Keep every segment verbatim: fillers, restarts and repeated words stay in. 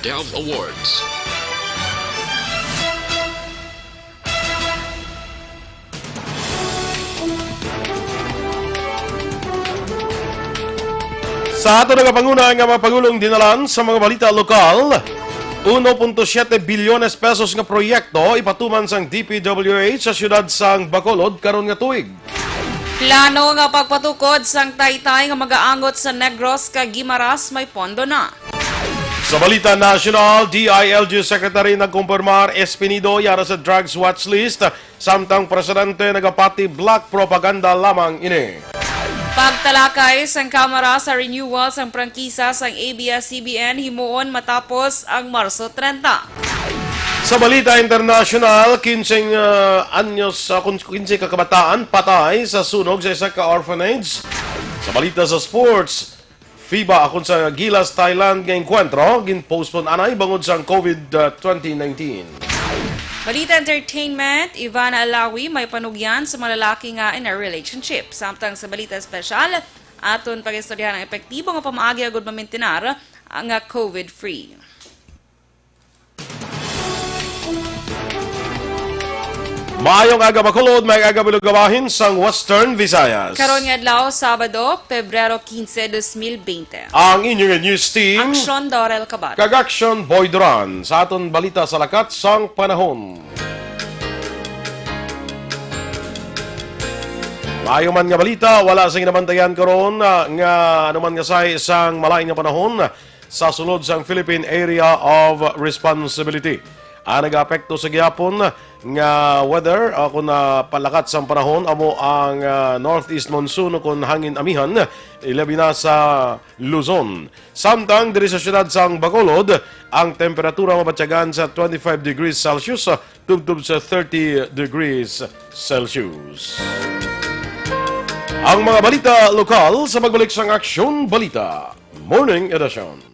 Dove Awards. Sa ato nagapanguna nga mga pagulong dinalan sa mga balita lokal, uno punto siete bilyones pesos nga proyekto ipatuman sang D P W H sa siyudad sang Bacolod karon nga tuig. Plano nga pagpatukod sang taytay nga magaangot sa Negros kag Guimaras may pondo na. Sa balita nasyonal, D I L G Secretary nagkumpirmar Espinido yara sa drugs watch list, samtang presidente nagapati black propaganda lamang ini. Pagtalakay sang Kamara sa renewal sang prangkisa sang A B S C B N himuon matapos ang Marso trenta. Sa balita internasyonal, kinse, ah, anyos, ah, kun-, kinse ka kabataan patay sa sunog sa isa ka orphanage. Sa balita sa sports, FIBA akon sa Gilas, Thailand nga engkwentro gin-postpone anay bangod sang COVID, ah, twenty nineteen. Balita entertainment, Ivana Alawi may panugyan sa mga lalaki nga in a relationship. Samtang sa balita espesyal, aton pag-istoryahan ang epektibo nga pamaagi agud mamintinar nga COVID-free. Maayong aga, Bacolod, maayong aga, Bulog Bahin sang Western Visayas. Karon nga adlaw, Sabado, Pebrero quince, dos mil veinte. Ang inyong news team, Aksyon Dorel Cabar. Kag Aksyon Boy Duran. Sa aton balita sa lakat sang panahon. Maayo man nga balita, wala sing nabantayan karon, ah, nga anuman nga sahi sang malain nga panahon sa sulod sang Philippine Area of Responsibility. Ang nagaapekto sa gihapon nga weather, ah, kun, ah, palakat sang panahon, amo ang, ah, northeast monsoon o kun hangin amihan, ilabi na sa Luzon. Samtang diri sa siyudad sang Bacolod, ang temperatura mabatyagan sa twenty-five degrees Celsius, ah, tubtob sa thirty degrees Celsius. Ang mga balita lokal sa pagbalik sang Aksyon Balita Morning Edition.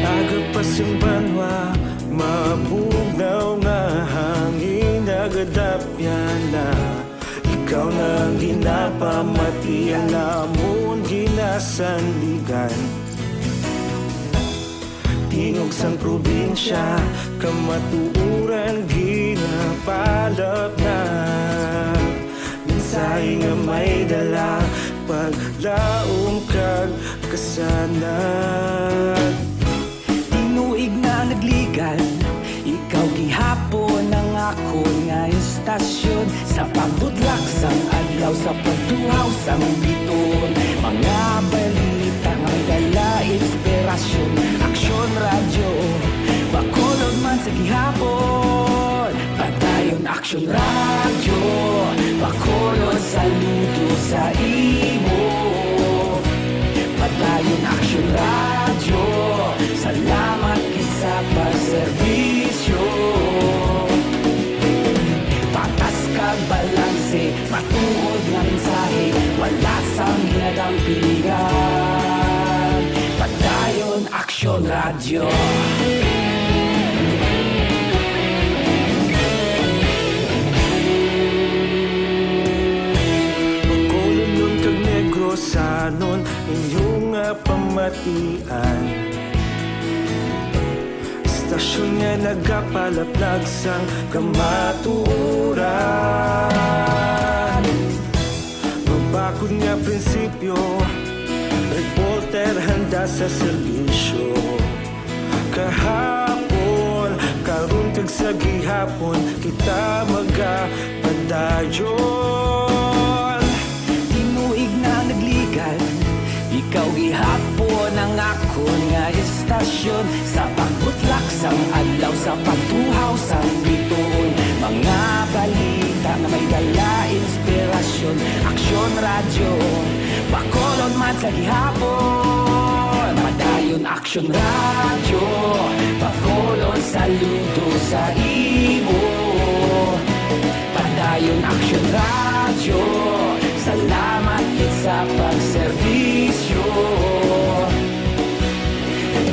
Aga pa sing banwa, mabugnaw nga hangin, nagadapyan na. Ikaw na ang ginapamatian namon ginasandigan. Tingog sang probinsya, kamatuoran ginapalapnag. Mensahe nga may dala, paglaom kag kasanag. Tinuig na nagligan, ikaw gihapon ang akon nga istasyon. Sa pagbutlak sang adlaw, sa pagtuhaw sang biton, mga balita nga may dala inspirasyon. Aksyon Radyo, Bacolod man sa gihapon. Padayon Aksyon Radyo, Bacolod, saludo sa imo. Padayon Aksyon Radyo, salamat gid sa pagserbisyo. Patas kag balanse, matuod nga mensahe, wala sang ginadampigan. Padayon Aksyon Radyo. Bacolodnon kag Negrosanon, inyo nga pamatian. Istasyon nga nagapalaplag sang kamatuoran. Akon nga prinsipyo, reporter handa sa serbisyo. Kahapon, karon kag sa gihapon, kita magapadayon. Tinuig na nagligad, ikaw gihapon ang akon nga istasyon. Sa pagbutlak sang adlaw, sa pagtuhaw sang bituon, mga balita nga may dala inspirasyon. Aksyon Radyo, Bacolod man sa gihapon. Padayon Aksyon Radyo, Bacolod saludo sa imo. Padayon Aksyon Radyo, salamat gid sa pagserbisyo.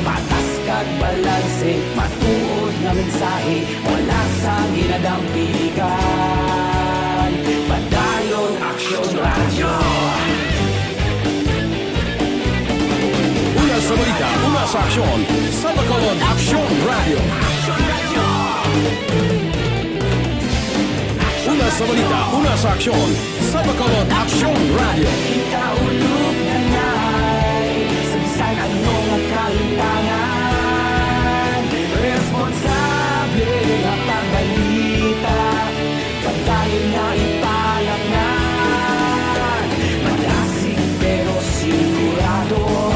Patas kag balanse, matuod nga mensahe, wala sang ginadampigan. Padayon Aksyon Radyo. Una sa balita, una sa aksyon, sa Bacolod Aksyon Radyo. Una sa balita, una sa aksyon, sa Bacolod Aksyon Radyo. Kita ulog na nay, sa bisan ano nga kalimtangan, responsable nga pagbalita, pagdayon nga ipalaknag, madasig pero sigurado,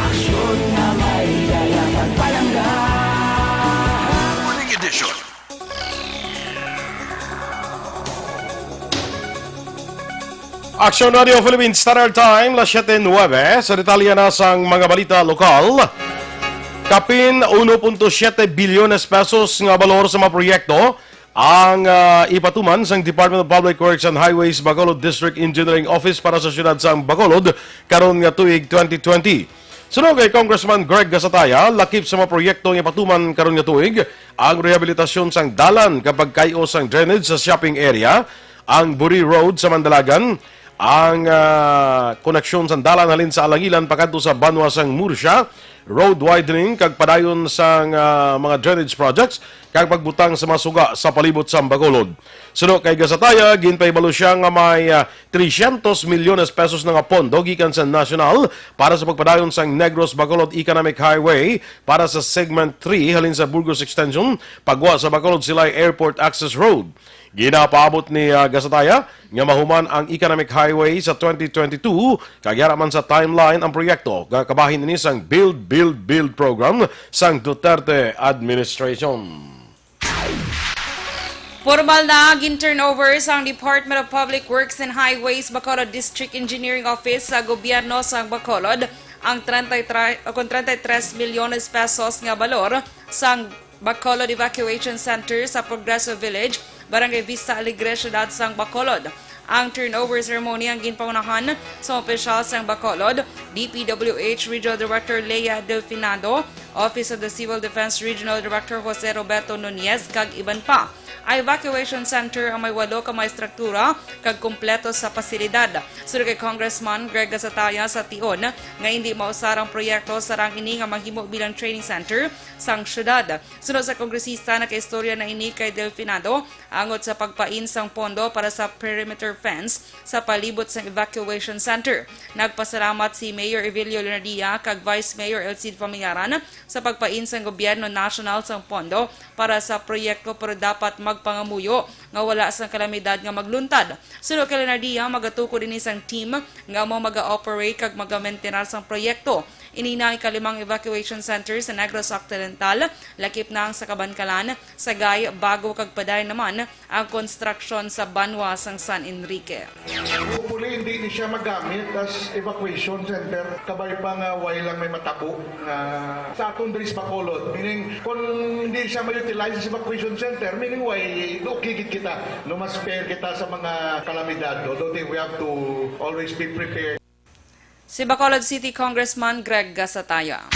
aksyon nga may dala pagpalangga. Morning edition. Aksyon Radio Philippines Standard Time, las siete nuebe. Sa detalye na sang mga balita lokal, kapin uno punto siete bilyones pesos nga balor sa mga proyekto ang, ah, ipatuman sang Department of Public Works and Highways Bacolod District Engineering Office para sa siyudad sang Bacolod karon nga tuig twenty twenty. Suno kay Congressman Greg Gasataya, lakip sa mga proyekto nga ipatuman karon nga tuig ang rehabilitasyon sang dalan kag pagkay-o sang drainage sa shopping area, ang Buri Road sa Mandalagan, ang, ah, koneksyon sang dalan halin sa Alangilan pakadto sa banwa sang Murcia, road widening kag padayon sang, ah, mga drainage projects kag pagbutang sa mga suga sa palibot sang Bacolod. Suno kay Gasataya, ginpahibalo siya nga may, ah, trescientos milyones pesos na nga pondo gikan sa nasyonal para sa pagpadayon sang Negros Bacolod Economic Highway para sa Segment three halin sa Burgos Extension pagwa sa Bacolod Silay Airport Access Road. Ginapaabot ni, ah, Gasataya nga mahuman ang Economic Highway sa twenty twenty-two, kag yara man sa timeline ang proyekto nga kabahin ini sang Build, Build, Build program sang Duterte administration. Formal na gin-turnover sang Department of Public Works and Highways Bacolod District Engineering Office sa gobyerno sang Bacolod ang treinta y tres, o kon treinta y tres milyones pesos nga balor sang Bacolod Evacuation Center sa Progreso Village, Barangay Vista Alegre, siyudad sang Bacolod. Ang turnover ceremony ang ginpangunahan sa opisyal sang Bacolod D P W H Regional Director Lea Delfinado, Office of the Civil Defense Regional Director Jose Roberto Nunez, kag iban pa. Ang evacuation center ang may walo ka mga estruktura kag kompleto sa pasilidad. Suno kay Congressman Greg Gasataya sa tion nga indi mausar ang proyekto, sarang ini nga mahimo bilang training center sang syudad. Suno sa kongresista, nakaistorya na ini kay Delfinado angot sa pagpain sang pondo para sa perimeter fence sa palibot sang evacuation center. Nagpasalamat si Mayor Evelio Leonardia kag Vice Mayor Elcid Famillaran sa pagpain sang gobyerno nasyonal sang pondo para sa proyekto, pero dapat magpangamuyo nga wala sang kalamidad nga magluntad. Suno kay Leonardia, magatukod ini sang team nga amo maga-operate kag maga-maintain sang proyekto. Ini na ang ikalimang evacuation center sa Negros Occidental, lakip na ang sa Kabankalan, Sagay, Bago, kag padayon naman ang konstruksyon sa banwa sang San Enrique. Hopefully, hindi ni siya magamit as evacuation center. Kabay pa nga way lang may matabo nga sa aton diri sa Bacolod. Meaning, kung hindi siya ma-utilize as evacuation center, meaning way, okay gid kita. No, mas fair kita sa mga kalamidad. Although we have to always be prepared. Si Bacolod City Congressman Greg Gasataya.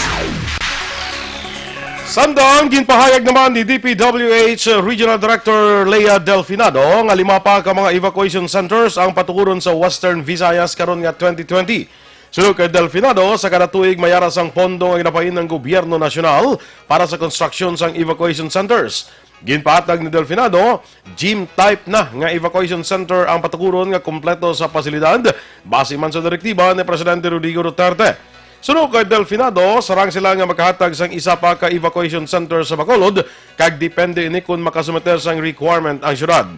Samtang ginpahayag naman ni D P W H Regional Director Lea Delfinado nga lima pa ka mga evacuation centers ang patukuron sa Western Visayas karon nga twenty twenty. Suno kay Delfinado, sa kada tuig may ara sang pondo nga ginapain ang gobyerno nasyonal para sa konstruksyon sang evacuation centers. Ginpahatag ni Delfinado, gym type na nga evacuation center ang patukuron nga kompleto sa pasilidad, base man sa direktiba ni Presidente Rodrigo Duterte. Suno kay Delfinado, sarang sila nga makahatag sang isa pa ka evacuation center sa Bacolod, kag depende ini kon makasumiter sang requirement ang syudad.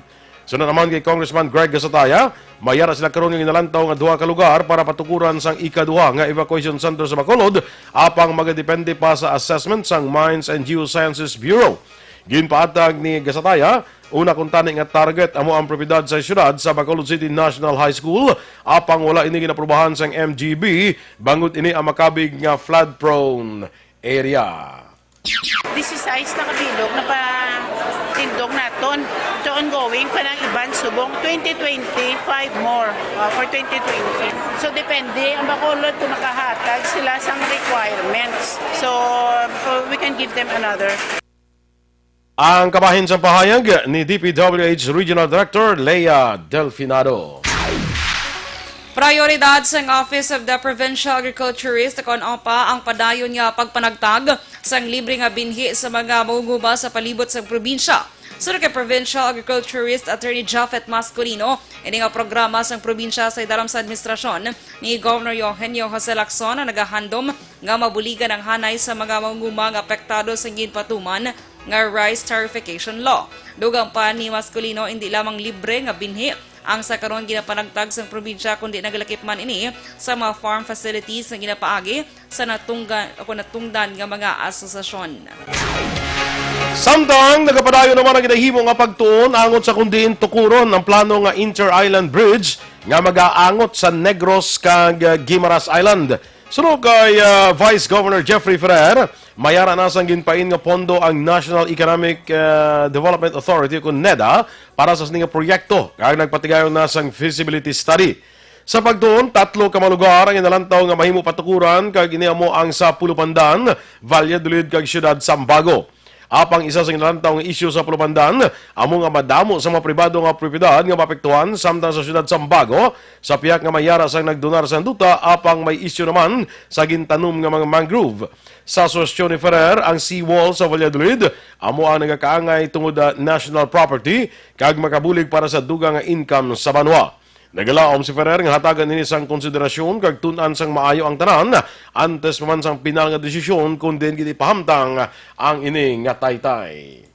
Suno naman kay Congressman Greg Gasataya, mayara sila karon nga ginalantaw nga duha ka lugar para patukuran sang ikaduha nga evacuation center sa Bacolod, apang magadepende pa sa assessment sang Mines and Geosciences Bureau. Ginpaatag ni Gasataya, una kuntani nga target amo ang propiedad sa siyudad sa Bacolod City National High School, apang wala ini ginaprubahan sang M G B, bangod ini ang makabig nga flood-prone area. This is size na kabilog na pa tindog naton. Ito ongoing pa ng iban subong twenty twenty-five more, uh, for twenty twenty. So, depende ang Bacolod kung makahatag sila sang requirements. So, uh, we can give them another. Ang kabahin sa pahayag ni D P W H Regional Director Lea Delfinado. Prioridad sang Office of the Provincial Agriculturist kon OPA ang padayon nga pagpanagtag sang libre nga binhi sa mga mangunguma sa palibot sang probinsya. Suno kay Provincial Agriculturist Attorney Japhet Mascolino, ini nga programa sang probinsya sa idalom sa administrasyon ni Governor Eugenio Jose Lacson ang nagahandom nga mabuligan ang hanay sa mga mangunguma nga apektado sa ginpatuman nga rice tarification law. Dugang pa ni Mascolino, indi lamang libre nga binhi ang sa karon ginapanagtag sang probinsya, kundi nagalakip man ini sa mga farm facilities nga ginapaagi sa natungga-, o natungdan nga mga asosasyon. Samtang nagapadayon naman ang ginahimo nga pagtuon angot sa kon diin tukuron ang plano nga inter-island bridge nga magaangot sa Negros kag, uh, Guimaras Island. Suno kay, uh, Vice Governor Jeffrey Ferrer, mayara na sang ginpain nga pondo ang National Economic, uh, Development Authority, kun NEDA, para sa sini nga proyekto, kag nagpatigayon na sang feasibility study. Sa pagtuon, tatlo ka mga lugar ang ginalantaw nga mahimo patukuran, kag ini amo ang sa Pulupandan, Valladolid, kag Siyudad Sambago. Apang isa sa ginalantaw nga isyu sa Pulupandan amo nga madamo sa mga pribado nga propiedad nga maapektuhan, samtang sa Siyudad Sambago, sa pihak nga mayara sang nagdonar sang duta, apang may isyu naman sa gintanom nga mga mangrove. Sa suhestyon ni Ferrer, ang seawall sa Valladolid amo ang nagakaangay tungod, ah, national property kag makabulig para sa dugang nga income sa banwa. Nagalaom si Ferrer nga hatagan ini sang konsiderasyon kag tun-an sang maayo ang tanan, antes pa man sang pinal nga desisyon kon diin gid ipahamtang ang ini nga taytay.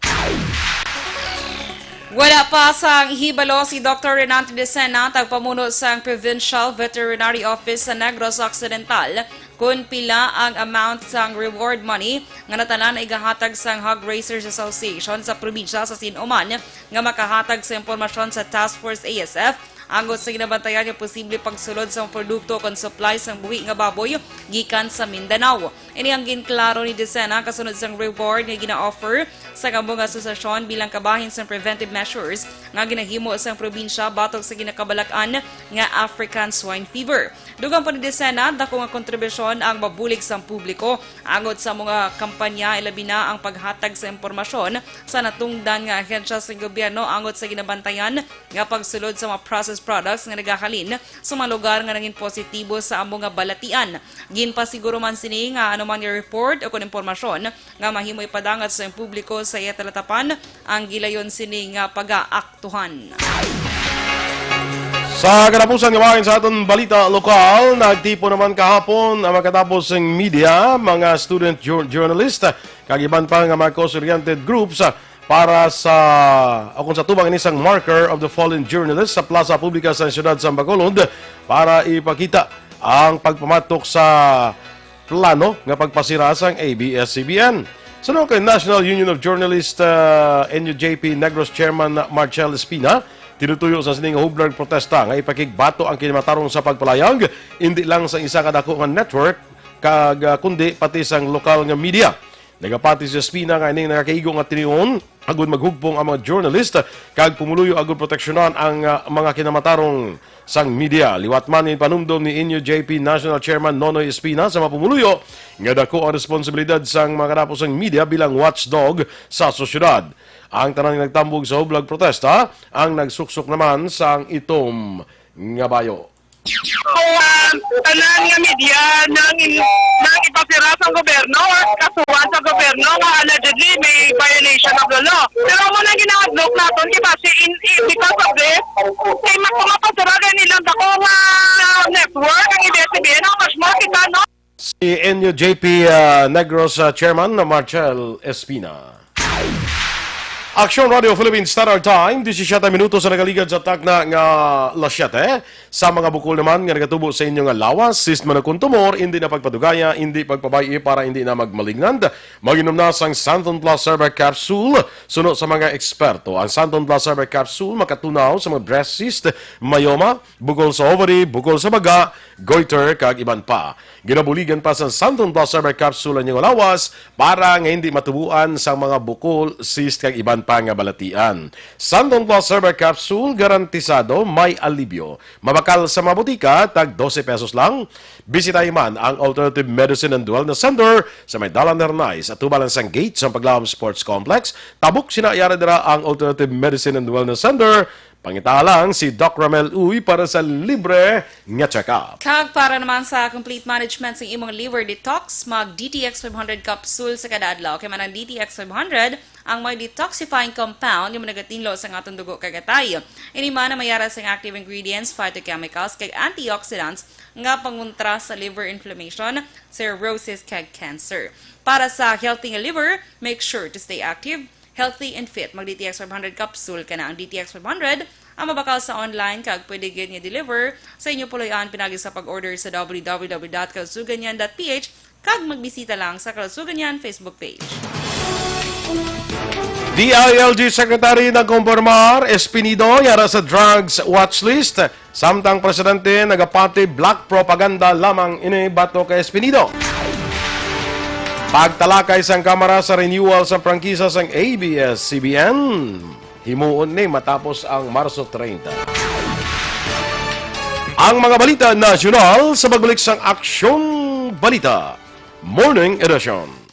Wala pa sang hibalo si Doktor Renato Decena, tagpamuno sang Provincial Veterinary Office sa Negros Occidental, kon pila ang amount sang reward money nga natanan na igahatag sang Hog Raisers Association sa probinsya sa sin-o man nga makahatag sa impormasyon sa Task Force A S F angot sa ginabantayan nga posible pagsulod sang produkto kon supply sang buhi nga baboy gikan sa Mindanao. Ini ang ginklaro ni Decena kasunod sang reward nga gina-offer sang amo nga asosasyon bilang kabahin sang preventive measures nga ginahimo sang probinsya batok sa ginakabalak-an nga African Swine Fever. Dugang pa ni Decena, dako nga kontribusyon ang mabulig sang publiko angot sa mga kampanya, ilabi na ang paghatag sa impormasyon sa natungdan nga ahensya sa gobyerno angot sa ginabantayan nga pagsulod sa mga processed products nga nagahalin sa mga lugar nga nangin positibo sa amo nga balatian. Ginpasiguro man sini nga anuman nga report o kon impormasyon nga mahimo ipadangat sa publiko sa iya talatapan, ang gilayon sini nga pagaaktuhan. Sa katapusan nga bahin sa aton balita lokal, nagtipon naman kahapon ang makatapos sing media, mga student jour-, journalist, kag iban pa nga mga cause-oriented groups, ah, para sa, o kung sa tubang ini sang Marker of the Fallen Journalist sa Plaza Publica sa siyudad sa Bacolod para ipakita ang pagpamatok sa plano nga pagpasira sang A B S C B N. Suno kay National Union of Journalists, ah, N U J P Negros Chairman Marcel Espina, tinutuyo sa sining hublag protesta nga ipakigbato ang kinamatarong sa pagpalayag, indi lang sa isa ka dako nga network, kag, ah, kundi pati sang lokal nga media. Nagapati si Espina nga ining nakakaigo nga tinion agud maghugpong ang mga journalist kag pumuluyo agud proteksyonan ang, ah, mga kinamatarong sang media. Liwat man, ginpanumdom ni N U J P National Chairman Nonoy Espina sa mga pumuluyo nga dako ang responsibilidad sang mga kadapo sang media bilang watchdog sa sosyedad. Ang tanan nga nagtambog sa hublag protesta ang nagsuksok naman sang itom nga bayo. Kung, ah, tanan nga media nang in-, nang ipasira sa gobyerno or kasuhan sa gobyerno nga allegedly may violation of the law. Pero Kung di ba, si in, in, because of this, kay mas mapasuragan nilang dako nga network ang ABS-CBN, how much more kita, no? Si N U J P, ah, Negros, ah, Chairman na Marcel Espina. Aksyon Radio Philippines Standard Time, disisiete minutos sa nagaligad sa takna nga alas siyete. Sa mga bukol naman nga nagatubo sa inyo nga lawas, cyst man o kon tumor, hindi na pagpadugaya, hindi pagpabay-i para hindi na magmalignant. Mag-inom na sang Santon Plus Herbal Capsule. Suno sa mga eksperto, ang Santon Plus Herbal Capsule makatunaw sa mga breast cyst, myoma, bukol sa ovary, bukol sa baga, goiter, kag iban pa. Ginabuligan pa sa Santon Plus Herbal Capsule ang inyong lawas para nga hindi matubuan sang mga bukol, cyst, kag iban pa nga balatian. Santon Plus Herbal Capsule, garantisado may alibyo. Mabakal sa mga botika, tag dose pesos lang. Bisitahi man ang Alternative Medicine and Wellness Center sa may Dalan Hernais, atubang lang sang gate sang Paglawom Sports Complex. Tabok sina yara dira ang Alternative Medicine and Wellness Center. Pangita lang si Doc Ramel Uy para sa libre nga check-up. Kag para naman sa complete management sa imong liver detox, mag D T X five hundred capsule sa kada adlaw. Kay man ang D T X five hundred ang may detoxifying compound nga nagatinlo sa aton dugo kag atay. Ini man ang may yara sang active ingredients, phytochemicals, kag antioxidants nga pangontra sa liver inflammation, cirrhosis, kag cancer. Para sa healthy nga liver, make sure to stay active, healthy, and fit. Mag D T X five hundred capsule ka na. Ang D T X five hundred ang mabakal sa online kag pwede gyud nga deliver sa inyo puloy-an pinagi sa pag-order sa W W W dot kalusuganyan dot P H kag magbisita lang sa Kalusuganyan Facebook page. D I L G Secretary nagkumpirmar, Espinido yara sa drugs watch list. Samtang presidente nagapati, black propaganda lamang ini batok kay Espinido. Pagtalakay sang Kamara sa renewal sa prangkisa sang A B S C B N, himuon ni matapos ang Marso treinta. Ang mga balita nasyonal sa pagbalik sang Aksyon Balita Morning Edition.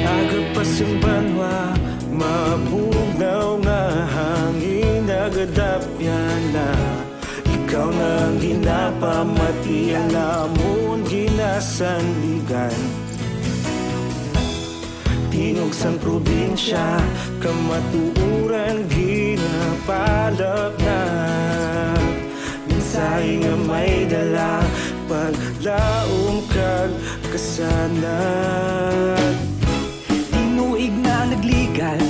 Aga pa sang banwa, mabugnaw nga hangin nagadapyan na. Ikaw na ang ginapamati, ang amon ginasandigan. Tingog sang probinsya, kamatuoran ginapalapnag. Mensahe nga may dala, paglaom kag kasanag. Tinuig na nagligan,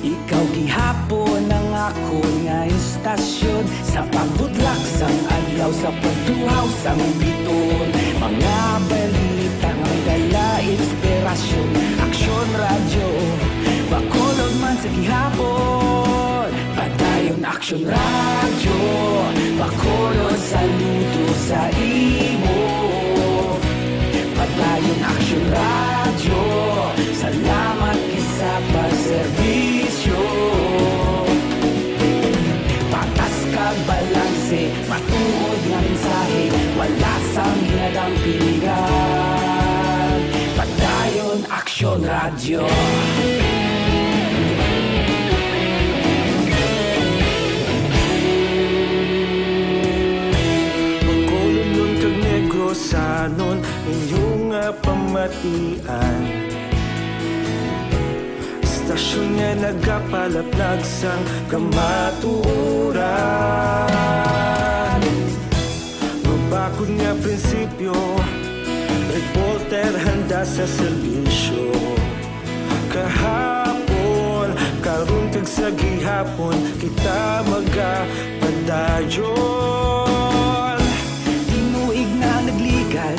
ikaw gihapon ang akon nga istasyon. Sa pagbutlak sang adlaw, sa pagtuhaw sang biton, mga balita nga may dala inspirasyon. Aksyon Radyo, Bacolod man sa gihapon. Padayon Aksyon Radyo, Bacolod, saludo sa imo. Padayon Aksyon Radyo, salamat gid sa pagserbisyo. Patas kag balanse, matuod nga mensahe, wala sang ginadampingan. Padayon Aksyon Radyo. Bacolodnon kag Negrosanon, inyo nga pamatian. Istasyon nga nagapalaplag sang kamatuoran. Mabakod nga prinsipyo, reporter handa sa serbisyo. Kahapon, karon kag sa gihapon, kita magapadayon. Tinuig na nagligan,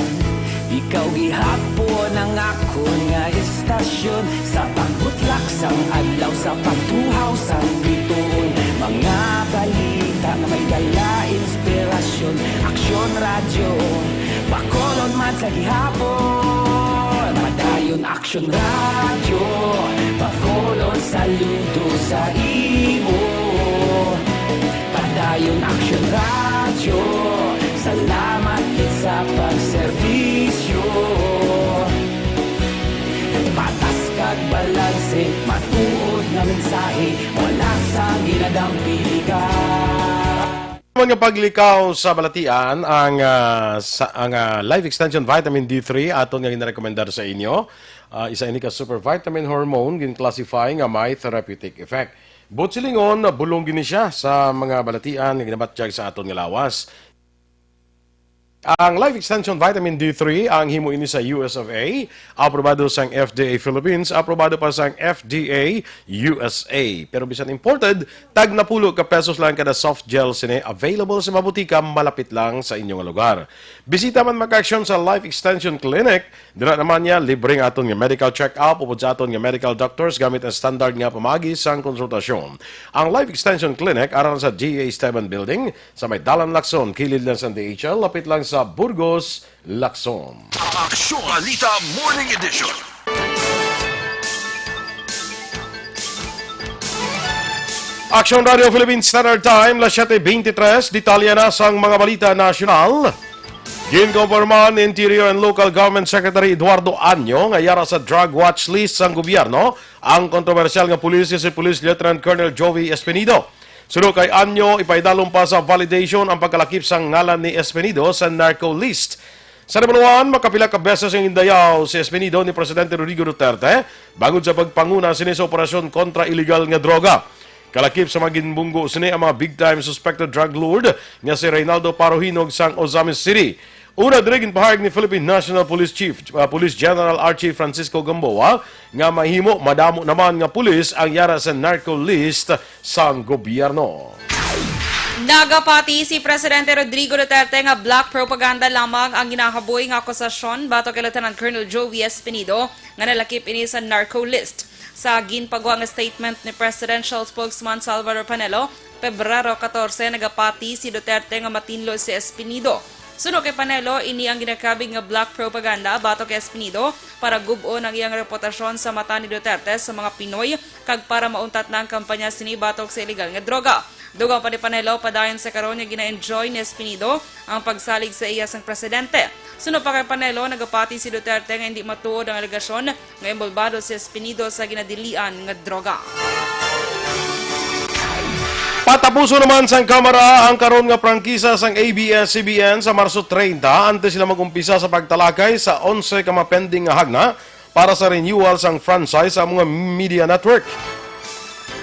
ikaw gihapon ang akon nga istasyon. Sa pagbutlak sang adlaw, sa pagtuhaw sang bituon, mga balita nga may dala inspirasyon. Aksyon Radyo, Bacolod man Sa gihapon, Padayon Action Radio, pakulon saludo sa imo. Padayon Action Radio, salamat gid sa pagserbisyo. Patas kag balanse, matuod nga mensahe, wala sang ginadampili ka. Mga paglikaw sa balatian, ang, ah, sa, ang, ah, Life Extension Vitamin D three aton nga ginarekomendar sa inyo. Ah, isa ini ka super vitamin hormone gin-classify nga may therapeutic effect. Buot silingon, bulong gini siya sa mga balatian nga ginabatyag sa aton nga lawas. Ang Life Extension Vitamin D three, ang himo ini sa U S of A, aprobado sang F D A Philippines, aprobado pa sang F D A U S A. Pero bisan imported, tag napulo ka pesos lang kada soft gel sini, available sa mga butika malapit lang sa inyo nga lugar. Bisita man, mga ka-aksyon, sa Life Extension Clinic. Dira naman niya, libre ang aton nga medical check-up upod sa aton nga medical doctors gamit ang standard nga pamaagi sang konsultasyon. Ang Life Extension Clinic ara sa G A Esteban Building, sa may Dalan Lacson, kilid lang sa D H L, lapit lang sa Burgos, Lacson. Aksyon Balita Morning Edition. Aksyon Radio Philippine Standard Time, las siete veintitrés. Detalye na sang mga balita nasyonal. Ginkonfirma ni Interior and Local Government Secretary Eduardo Anyo nga yara sa drug watch list sang gobyerno ang kontrobersyal nga pulis nga si Police Lieutenant Colonel Jovi Espinido. Suno kay Anyo, ipaidalom pa sa validation ang pagkalakip sang ngalan ni Espinido sa narco list. Sa nabaluan, makapila ka beses ang indayaw si Espinido ni Presidente Rodrigo Duterte bangod sa pagpanguna sini sa operasyon kontra iligal nga droga. Kalakip sa mga ginbunggo sini ang mga big-time suspected drug lord nga si Reynaldo Parohinog sang Ozamiz City. Una diri, ginpahayag ni Philippine National Police Chief, ah, Police General Archie Francisco Gamboa nga mahimo madamo naman nga pulis ang yara sa narco list sang gobyerno. Nagapati si Presidente Rodrigo Duterte nga black propaganda lamang ang ginahaboy nga akusasyon batok kay Lieutenant Colonel Jovi Espinido nga nalakip ini sa narco list. Sa ginpagwa nga statement ni Presidential Spokesman Salvador Panelo, Pebrero catorce, nagapati si Duterte nga matinlo si Espinido. Suno kay Panelo, ini ang ginakabig nga black propaganda batok kay Espinido para gub-on ang iyang reputasyon sa mata ni Duterte sa mga Pinoy kag para mauntat na ang kampanya sini batok sa iligal nga droga. Dugang pa ni Panelo, padayon sa karon nga gina-enjoy ni Espinido ang pagsalig sa iya sang presidente. Suno pa kay Panelo, nagapati si Duterte nga hindi matuod ang alegasyon nga inbolbado si Espinido sa ginadilian nga droga. Patapuson naman sang Kamara ang karon nga prangkisa sang A B S C B N sa Marso treinta, antes sila mag-umpisa sa pagtalakay sa onse ka mga pending nga hagna para sa renewal sang franchise sa mga media network.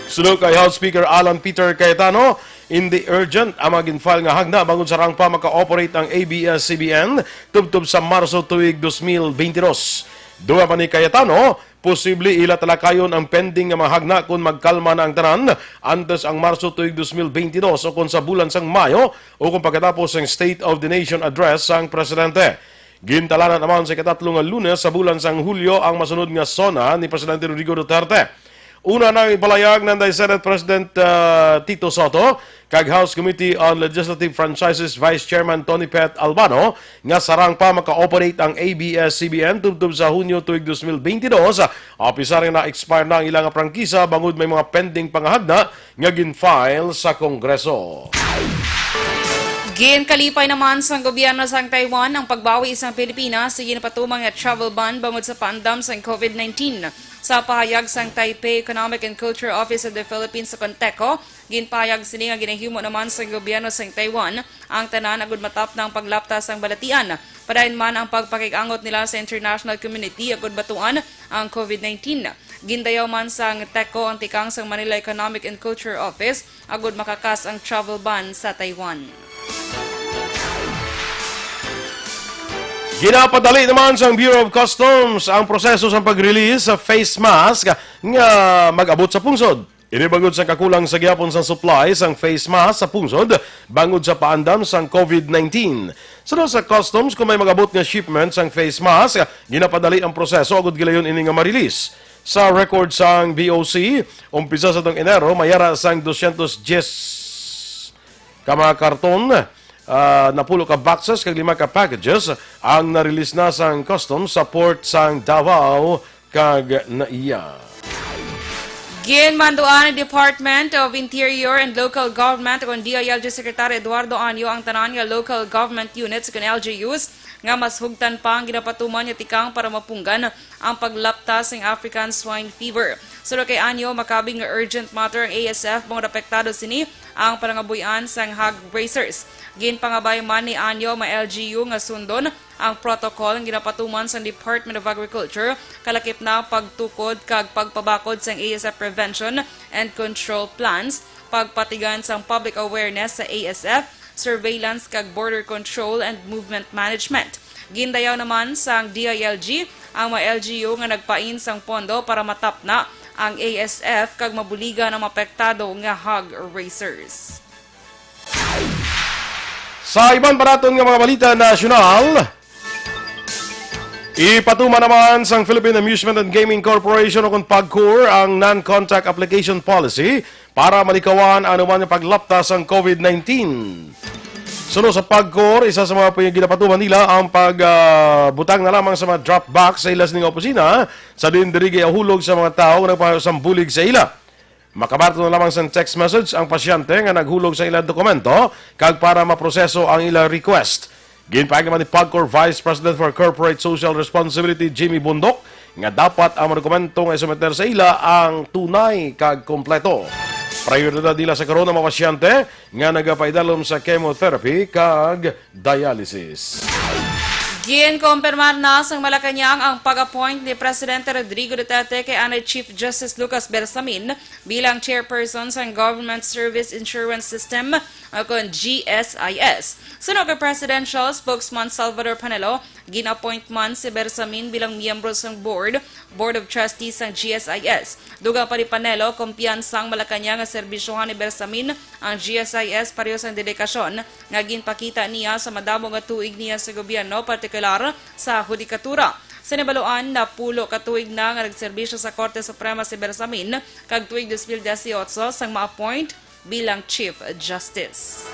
Suno kay House Speaker Alan Peter Cayetano, hindi urgent ang mga gin-file nga hagna bangod sarang pa maka-operate ang A B S C B N tubtob sa Marso tuig dos mil beintidos. Dugang pa ni Cayetano, posible ila talakayon ang pending nga mga hagna kon magkalma na ang tanan antes ang Marso tuig dos mil beintidos o kon sa bulan sang Mayo o kon pagkatapos sang State of the Nation Address sang presidente. Gintalanan naman sa ikatatlo nga Lunes sa bulan sang Hulyo ang masunod nga SONA ni Presidente Rodrigo Duterte. Una na ang ipalayag nanday Senate President, ah, Tito Soto kag House Committee on Legislative Franchises Vice Chairman Tony Pet Albano nga sarang pa maka-operate ang A B S C B N tubtob sa Hunyo tuig dos mil beintidos, apisar nga na-expire na ang ila nga prangkisa bangod may mga pending pangahagna nga gin-file sa Kongreso. Ginkalipay naman sang gobyerno sang Taiwan ang pagbawi sang Pilipinas sa ginpatumang nga travel ban bangod sa paandam sang COVID nineteen. Sa pahayag sang Taipei Economic and Culture Office of the Philippines o kon TECO, ginpahayag sini nga ginahimo naman sang gobyerno sang Taiwan ang tanan agud matapna ang paglapta sang balatian. Padayon man ang pagpakig-angot nila sa international community agud batuan ang COVID nineteen. Gindayaw man sang TECO ang tikang sang Manila Economic and Culture Office agud makakas ang travel ban sa Taiwan. Ginapadali naman sang Bureau of Customs ang proseso sang pag-release sa face mask nga mag-abot sa pungsod. Ini bangod sa kakulang sa gihapon sang supply sang face mask sa pungsod bangod sa paandam sang COVID nineteen. Suno sa Customs, kung may mag-abot nga shipment sang face mask, ginapadali ang proseso agud gilayon ini nga ma-release. Sa record sang B O C, umpisa sa tong Enero, may ara sang dosyentos diyes ka mga karton ah, napulo ka boxes kag lima ka packages ang na-release na sang Customs sa port sang Davao kag Naiya. Ginmanduan ni Department of Interior and Local Government, kon D I L G, Secretary Eduardo Anyo ang tanan nga local government units kon L G Us nga mas hugtan pa ang ginapatuman nga tikang para mapunggan ang paglapta sang African Swine Fever. Suno kay Anyo, makabig nga urgent matter ang A S F bangod apektado sini ang panangabuy-an sang hog raisers. Ginpangabay man ni Anyo ang mga L G U nga sundon ang protocol nga ginapatuman sang Department of Agriculture, kalakip na ang pagtukod kag pagpabakod sang A S F prevention and control plans, pagpatigan sang public awareness sa A S F, surveillance kag border control and movement management. Gindayaw naman sang D I L G ang mga L G U nga nagpain sang pondo para matapna ang A S F kag mabuligan ang mga apektado nga hog raisers. Sa iban pa naton nga mga balita nasyonal, ipatuman naman sang Philippine Amusement and Gaming Corporation o kon PAGCOR ang non-contact application policy para malikawan ang anuman nga paglapta sang COVID nineteen. Suno sa PAGCOR, isa sa mga pag-, ginapatuman nila ang pag, ah, butang na lamang sa mga drop box sa ila sining opisina sa diin diri gihulog sa mga tawo nga nagpasambulig sa ila. Makabaton na lamang sang text message ang pasyente nga naghulog sa ilang dokumento kag para maproseso ang ilang request. Ginpahayag naman ni PAGCOR Vice President for Corporate Social Responsibility, Jimmy Bundok, nga dapat ang mga dokumento nga isumiter sa ila ang tunay kag kompleto. Prioridad nila sa karon ang mga pasyente nga nagapaidalom sa chemotherapy kag dialysis. Ginkumpirmar na sang Malacañang ang pag-appoint ni Presidente Rodrigo Duterte kay anay Chief Justice Lucas Bersamin bilang chairperson sang Government Service Insurance System, o kon G S I S. Suno kay Presidential Spokesman Salvador Panelo, gin-appoint man si Bersamin bilang miyembro sang board, Board of Trustees sang G S I S. Dugang pa ni Panelo, kumpiyansa ang Malacañang nga serbisyohan ni Bersamin ang G S I S pareho sang dedikasyon nga ginpakita niya sa madamo nga tuig niya sa gobyerno, partikular sa hudikatura. Sa nabaluan, napulo ka tuig na nga nagserbisyo sa Korte Suprema si Bersamin, kag tuig dos mil dieciocho sang ma-appoint bilang Chief Justice.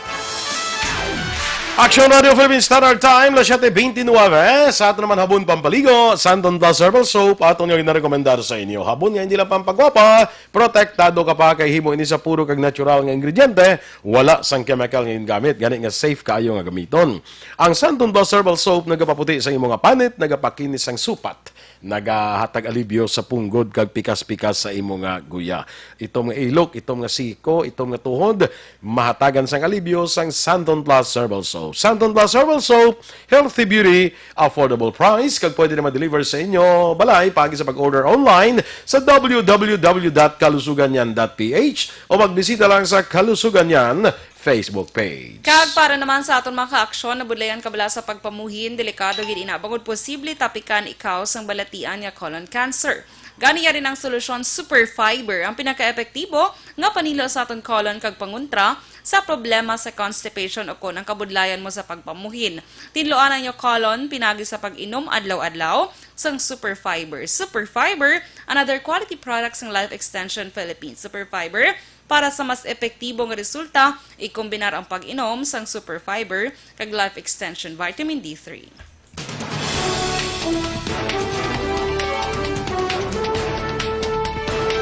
Action Radio Philippine Standard Time, las siete veintinueve. Sa aton naman habon pampaligo, Santon Plus Herbal Soap, aton nga ginarekomendar sa inyo. Habon nga hindi lang pampagwapa, protektado ka pa kay himo ini sa puro kag natural nga ingrediente, wala sang chemical nga gingamit, gani nga safe kaayo nga gamiton. Ang Santon Plus Herbal Soap nagapaputi sa imo nga panit, nagapakinis sang supat, nagahatag alibyo sa punggod kag pikas-pikas sa imo nga guya. Itom nga ilok, itom nga siko, itom nga tuhod, mahatagan sang alibyo sang Santon Plus Herbal Soap. Santon Plus Herbal Soap, healthy beauty, affordable price, kag pwede na ma-deliver sa inyo balay paagi sa pag-order online sa W W W dot kalusuganyan dot P H o magbisita lang sa Kalusuganyan Facebook page. Kag para naman sa aton mga ka-aksyon, nabudlayan ka bala sa pagpamuhin, delikado gid ina bangod posible tapikan ikaw sang balatian nga colon cancer. Gani, yari ang solusyon, Super Fiber, ang pinakaepektibo nga panilo sa aton colon kag pangontra sa problema sa constipation o kon ang kabudlayan mo sa pagpamuhin. Tinluan ang inyo colon pinagi sa pag-inom adlaw-adlaw sang Super Fiber. Super Fiber, another quality product sang Life Extension Philippines. Super Fiber, para sa mas epektibo nga resulta, ikombinar ang pag-inom sang Super Fiber kag Life Extension Vitamin D three.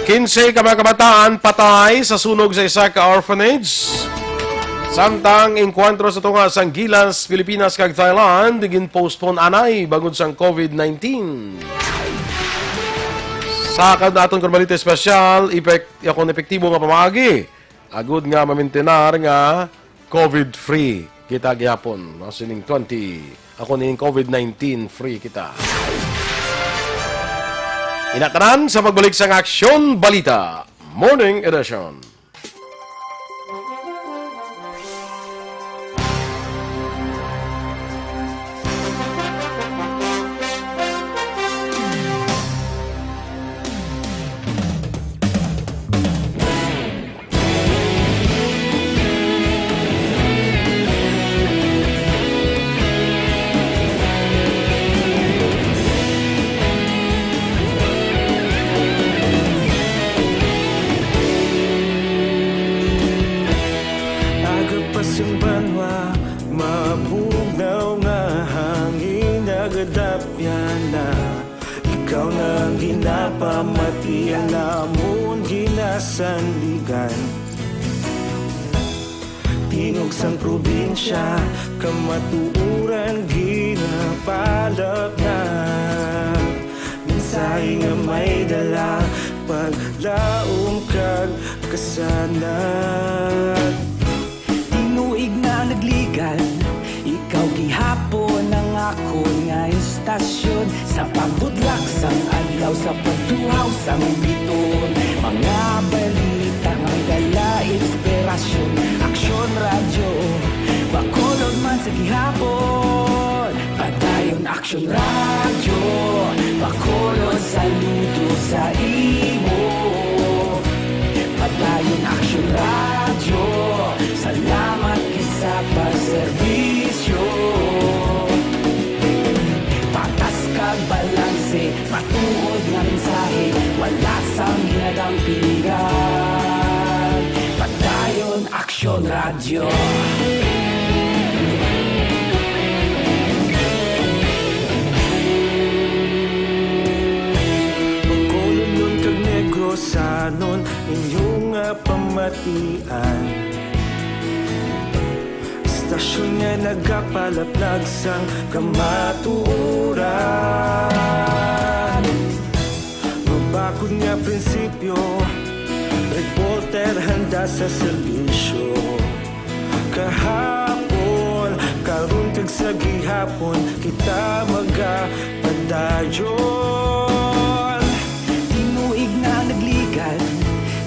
Kinse ka mga kabataan patay sa sunog sa isa ka orphanage. Samtang enkwentro sa tunga sang Gilas, Pilipinas kag Thailand gin-postpone anay bangod sang COVID nineteen. Sa kad-, aton kon balita espesyal, epek-, akon epektibo nga pamaagi, agud nga mamintinar nga COVID-free kita gihapon, no? Sining twenty, akon ning COVID nineteen free kita. Ina tanan, sa pagbalik sang Aksyon Balita Morning Edition. Pamatian namon ginasandigan, tingog sang probinsya, kamatuoran ginapalapnag. Mensahe nga may dala, paglaom kag kasanag. Tinuig nga nagligan, ikaw gihapon ang akon nga istasyon. Sa pagbutlak sang adlaw, sa pagtuhaw sang bituon, mga balita nga may dala inspirasyon. Aksyon Radyo, Bacolod man sa gihapon. Padayon Aksyon Radyo, Bacolod, saludo sa imo. Padayon Aksyon Radyo, salamat gid sa pagserbisyo. Patas kag balanse, matuod nga mensahe, wala sang ginadampigan. Padayon Aksyon Radyo. Bacolodnon kag Negrosanon, inyo nga pamatian. Istasyon nga nagapalaplag sang kamatuoran. Mabakod nga prinsipyo, reporter handa sa serbisyo. Kahapon, karon kag sa gihapon, kita magapadayon. Tinuig nga nagligan,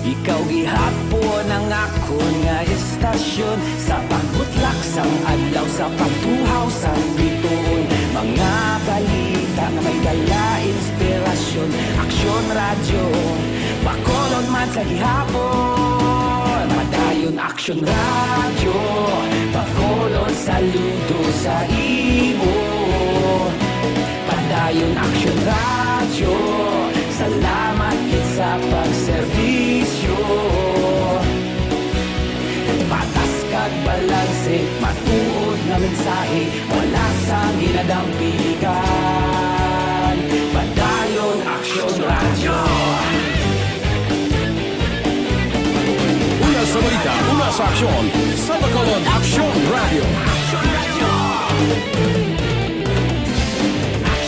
ikaw gihapon ang akon nga istasyon. Sa pagbutlak sang adlaw, sa pagtuhaw sang bituon, mga balita nga may dala inspirasyon. Aksyon Radyo, Bacolod man sa gihapon. Padayon Aksyon Radyo, Bacolod, saludo sa imo. Padayon Aksyon Radyo, salamat gid sa pagserbisyo. Patas kag balanse, matuod nga mensahe, wala sang ginadampigan. Padayon Aksyon Radyo. Una sa balita, una sa aksyon, sa Bacolod Aksyon Radyo.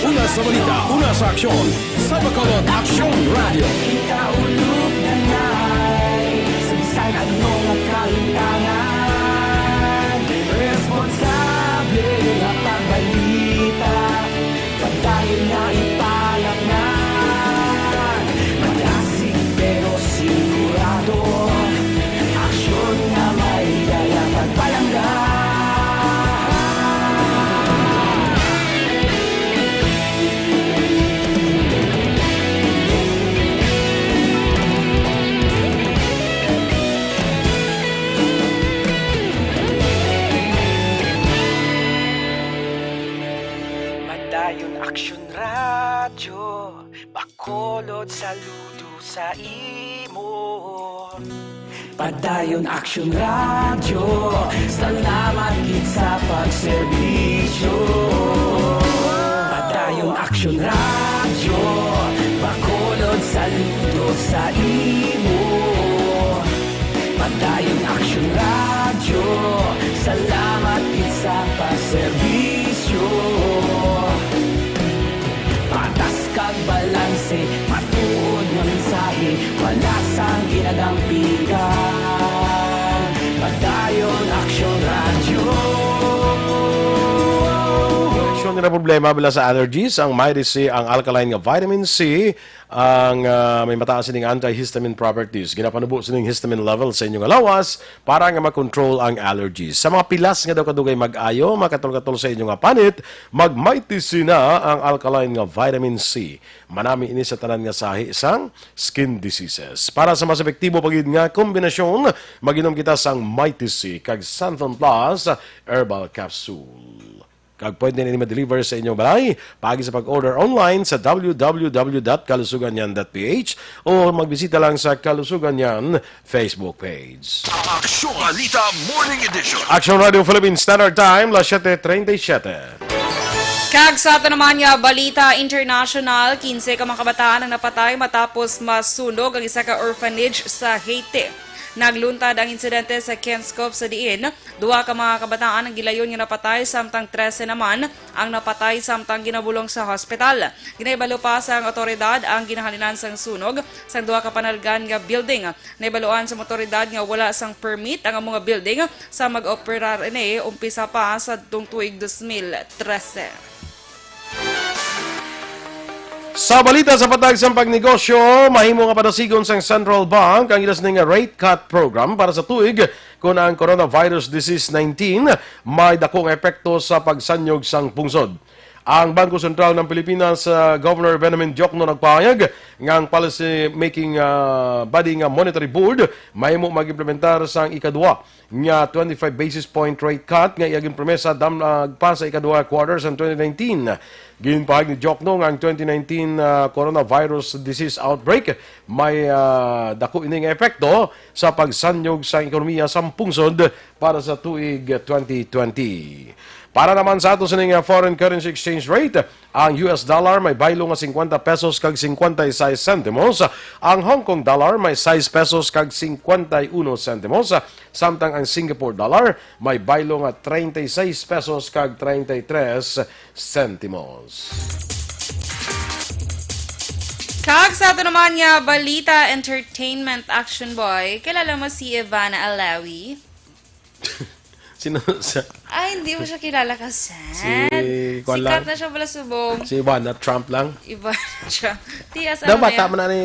Una sa balita, una sa aksyon, sa Bacolod Aksyon Radyo. Kita ulog na nay, sa bisan ano nga kalimtangan, responsable nga pagbalita. Padayon nga ipalapngan, madasig pero sigurado. Aksyon nga may dala pagpalangga. Padayon Aksyon Radyo, Bacolod, saludo sa imo. Padayon Aksyon Radyo, salamat gid sa pagserbisyo. Padayon Aksyon Radyo, Bacolod, saludo sa imo. Padayon Aksyon Radyo, salamat gid sa pagserbisyo. Patas kag balanse, matuod nga mensahe, wala sang ginadampigan. Padayon Aksyon Radyo. Aksyon nga problema bila sa allergies, ang Mighty C, ang alkaline nga vitamin C, ang, ah, may mataas sining antihistamine properties. Ginapanubo sining histamine level sa inyo nga lawas para nga makontrol ang allergies. Sa mga pilas nga daw kadugay mag-ayo, makatol-katol sa inyo nga panit, mag-Mighty C na, ang alkaline nga vitamin C. Manami ini sa tanan nga sahi sang skin diseases. Para sa mas epektibo pa gid nga kombinasyon, mag-inom kita sang Mighty C kag Santon Plus Herbal Capsule. Kag pwede na ini ma-deliver sa inyong balay paagi sa pag-order online sa w w w dot kalusuganyan dot p h o magbisita lang sa Kalusuganyan Facebook page. Aksyon Balita Morning Edition. Aksyon Radio Philippine Standard Time, las siete treinta y siete. Kag sa ato naman nga balita international, kinse ka mga kabataan ang napatay matapos masunog ang isa ka orphanage sa Haiti. Nagluntad ang insidente sa Kenskop sa diin duha ka mga kabataan ang gilayon nga napatay, samtang trese naman ang napatay samtang ginabulong sa hospital. Ginahibalo pa sang awtoridad ang ginahalinan sang sunog sang duha ka panalgan nga building. Nahibaluan sa mga awtoridad nga wala sang permit ang amo nga building sa mag-operar ini umpisa pa sa tung tuig dos mil trese. Sa balita sa patag sang pagnegosyo, mahimo nga padasigon sang Central Bank ang ila sini nga rate cut program para sa tuig kon ang coronavirus disease nineteen may dako nga epekto sa pagsanyog sang pungsod. Ang Bangko Sentral ng Pilipinas, ah, Governor Benjamin Diokno nagpahayag nga ang policy making, ah, body nga Monetary Board mahimo mag-implementar sang ikadua nga twenty-five basis point rate cut nga iya ginpromesa damag pa sa ikaduha quarter sang twenty nineteen. Ginpahayag ni Diokno nga ang twenty nineteen, ah, coronavirus disease outbreak may, ah, dako ini nga epekto sa pagsanyog sa ekonomiya sa pungsod para sa tuig twenty twenty. Para naman sa ato sining, ah, foreign currency exchange rate, ang U S dollar may baylo nga cincuenta pesos kag cincuenta y seis centimos, ang Hong Kong dollar may sais pesos kag cincuenta y uno centimos, samtang ang Singapore dollar may baylo nga treinta y seis pesos kag treinta y tres centimos. Kag sa ato naman nga balita, entertainment, Action Boy, kilala mo si Ivana Alawi? Sino sa Ay, hindi mo siya kilala ka, Sen. Si, kwan Sikat lang. Na siya pala subong. Si Ivana Trump lang. Ivana Trump. Tiyas, Daw ano na bata yan? Man na ni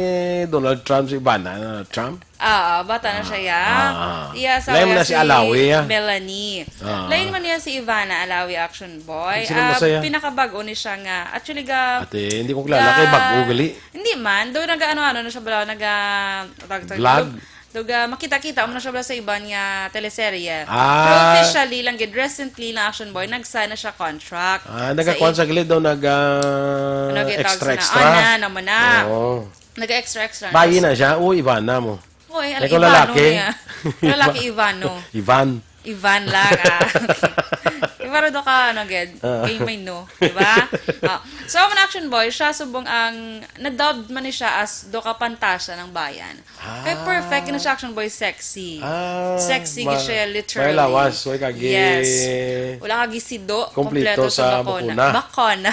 Donald Trump, si Ivana, ano, Trump? Ah, bata na siya, ya. Ah, ah. Iya, asawa Lain mo niya na si si Alawi, ya. Melanie. Ah. Lain man niya si Ivana Alawi, Action Boy. Sino Ah, masaya? Pinakabago ni siya nga. Actually, ga, Ate, hindi ko kilala. ga- Kay bago gali. Hindi man. Doon nag-ano-ano na siya bala. Nag, ah, tawag, tawag, Vlog? Dug, ah, makita-kita mo na siya bala sa iban nga teleserye. Ah. Pero officially lang gid, recently na, Action Boy, nag-sign na siya contract. Ah, Sa nagakuan i- sa gilid daw, nag, ah, Ano gid tawag extra, sina? Extra. Ah, na, naman na. Oo. Nag-extra, extra na. Bayi na siya. O, Ivana mo. Oy, ala, Ikaw Ivano lalaki? Niya. Lalaki, Ivano. Ivan. Ivan lang, ah. Okay. Iba ra do ka, ano, gid? Ah. Kay may no, di ba? Ah. So, ang Action Boy, siya subong ang, na-dubbed man ni siya as do ka pantasya ng bayan. Kay Ah. perfect na siya, Action Boy, sexy. Ah, Sexy ma-, gid siya, literally. May lawas, way kagi Yes. Wala kagi sido, kompleto kompleto sa sa bakuna. Bakuna.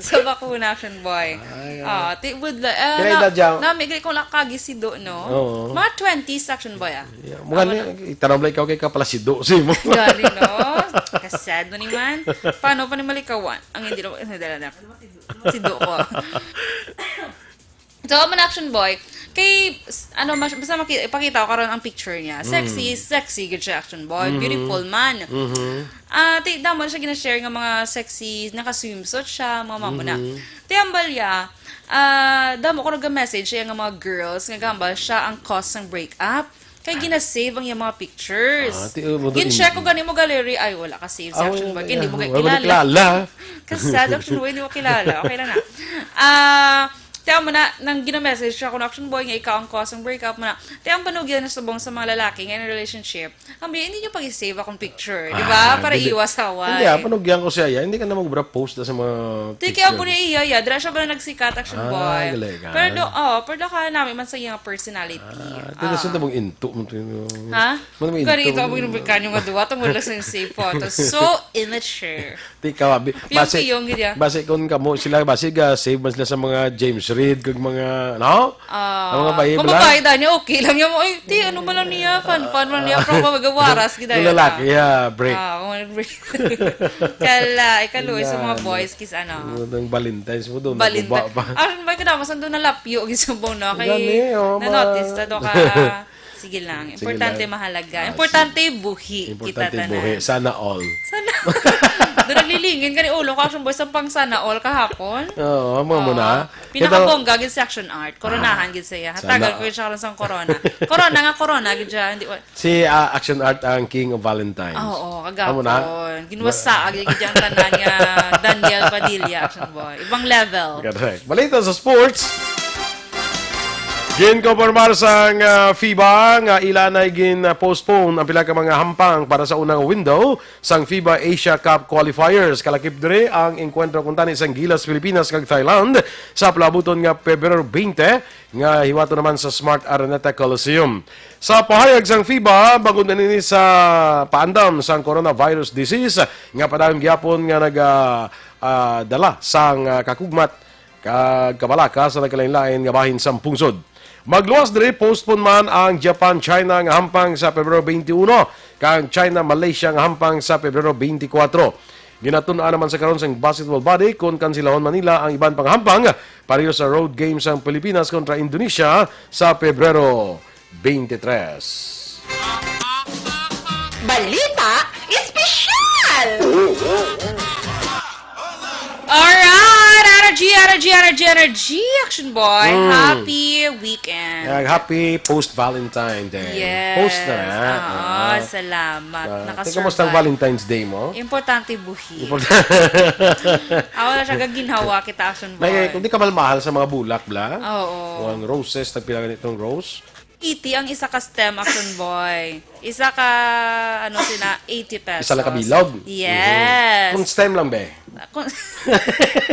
Sa bakuna, Action Boy. Ay, Ah, ah. ti-, would la-, ah, Kaya na, edad siya? nami, kay kung wala kagi sido, no? Oo. Mga twenties, Action Boy, ah. Yeah, mukha Tama niya, na. Itanong lang ikaw kay kapalasido si mo. Gani, no? Kasad mo ni man. Paano pa ni malikawan? Ang hindi naman, dala na. Sido ko. So, man Action Boy, kay, s-, ano, mas, basta maki-, ipakita ko karon ang picture niya. Sexy, Mm. sexy gid siya, Action Boy. Mhm. Beautiful man. Mhm. Ah, ti-, damo na siya gina-share nga mga sexy, naka-swimsuit siya, mga mamo na. Mhm. Ti ambal ya, ah, damo ko nag-message siya nga mga girls, nga gambal siya ang cause ng breakup. Kay gina-save ang iyang mga pictures. Ah, ti-, mo to Gin-check ko in- gani mo gallery, ay, wala ka save sa Ah, Action wala Boy. Kay hindi mo kaya. Wala kilala. Kilala. Kasad, Action Boy, hindi mo kilala. Okay lang na. Ah, Tiyan mo na, nang gina-message siya kung Action Boy nga ikaw ang cause ng breakup mo na. Tiyan panugyan na subong sa mga lalaki nga in a relationship. Kami, hindi niyo pag-save akong picture, di ba? Ah, Para hindi. iwas away. Hindi, ah, panugyan ko siya, ya. Hindi ka na mag-post sa mga Di picture. Kaya po niya iya, ya. Dira siya ba na nagsikat, Action Ah, Boy? Galing, ah. Pero do, oh, pero do ka namin man sa iyang personality. Ah, Ah. Ito na mong into mo to yung Ha? Mano may Kari into ito mo ang yung binubulkan yung nga duwa, tungod lang sa yung save photo. So immature. Di ka, abi-, base, Piyong-piyong, gid, ya. Base kung kamo sila, base ga, save man sila sa mga James Reid, kag mga, no? Ah, Ang mga bayi kung bala. Babae, dani, okay lang yan. Ay, ti, ano ba lang niya? Fun, fun man niya. Pero kung magawaras, gid, Yung yan, lalaki, ah. Yeah, break. Ah, kung mag-break. Kala, ikaluwi sa mga Yan. Boys, kiss, ano? Yung Valentine's mo doon, Valentine. Naguba pa. Ah, may kadama, saan doon nalapyo, gisubong, no? Kay, Gani, oh, ma- na-notice, ta, do ka. Sige lang. Sige Importante lang. Mahalaga. Ah, Importante sige. Buhi. Importante kita tanan. Buhi. Sana all. Sana. Doon naglilingin ka ni ulo ko, Action Boy, sa pang sana all kahapon. Oo, amo mo Oo. Na. Pinakabongga gid sa Action Art. Koronahan Ah, gid siya. Sana Hatagan ko all. Yun siya karon sa corona. Corona nga corona gid siya. Hindi, wa- Si, ah, Action Art ang King of Valentines. Ah, oo, kagapon. Amo na. Ginwasa, agi gid ang tanan niya, Daniel Padilla, Action Boy. Ibang level. Correct. Balita sa sports. Ginkonpormar sang, ah, FIBA nga ila nay gin-postpone ang pila ka mga hampang para sa unang window sang FIBA Asia Cup qualifiers. Kalakip diri ang engkwentro kuntani sang Gilas Pilipinas kag Thailand sa palabuton nga Pebrero twenty, nga hiwato naman sa Smart Araneta Coliseum. Sa pahayag sang FIBA, bangod na nini sa paandam sang coronavirus disease nga padayon gyapon nga naga, ah, dala sang, ah, kakugmat kag kabalaka sa nagkalain-lain nga bahin sang pungsod. Magluwas diri, postpone man ang Japan-China nga hampang sa Pebrero twenty-one kag China-Malaysia nga hampang sa Pebrero twenty-four. Ginatun-an naman sa karon sang basketball body kon kansilahon man nila ang iban pang hampang pareho sa road game sang Pilipinas kontra Indonesia sa Pebrero twenty-three. Balita espesyal! Alright! Energy, energy, energy, energy! Action Boy, Mm. happy weekend! Kag happy post-Valentine Day. Yes! Post na na. Oo, Ah. salamat. Ah, Nakasurvive. Tingnan mo sa Valentine's Day mo? Importante buhi. Importante. Ako na siya gaginhawa kita, Action Boy. May, kung di ka malmahal sa mga bulak, bla? Oo. O ang roses, tagpila ganitong rose? Iti ang isa ka stem, Action Boy. Isa ka, ano sina, eighty pesos. Isa lang kabilog? Yes. Kung stem lang, be? Kung,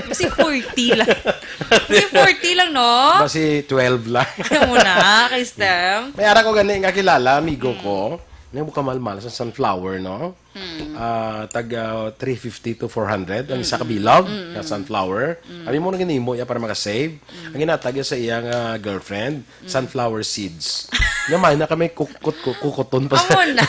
kasi forty lang. Kasi forty lang, no? Basi twelve lang. Alam mo na, kay stem. May ara ko gani nga kilala, amigo ko. May buka malmal sa sunflower, no? Ah, tag ah, three fifty to four hundred ang isa ka bilog na sunflower. Abi mo na ginimo iya para makasave. Ang ginatag iya sa iyang ah, girlfriend, sunflower seeds. Nga may na kami kukot, ku- kukuton pa siya. Amo na.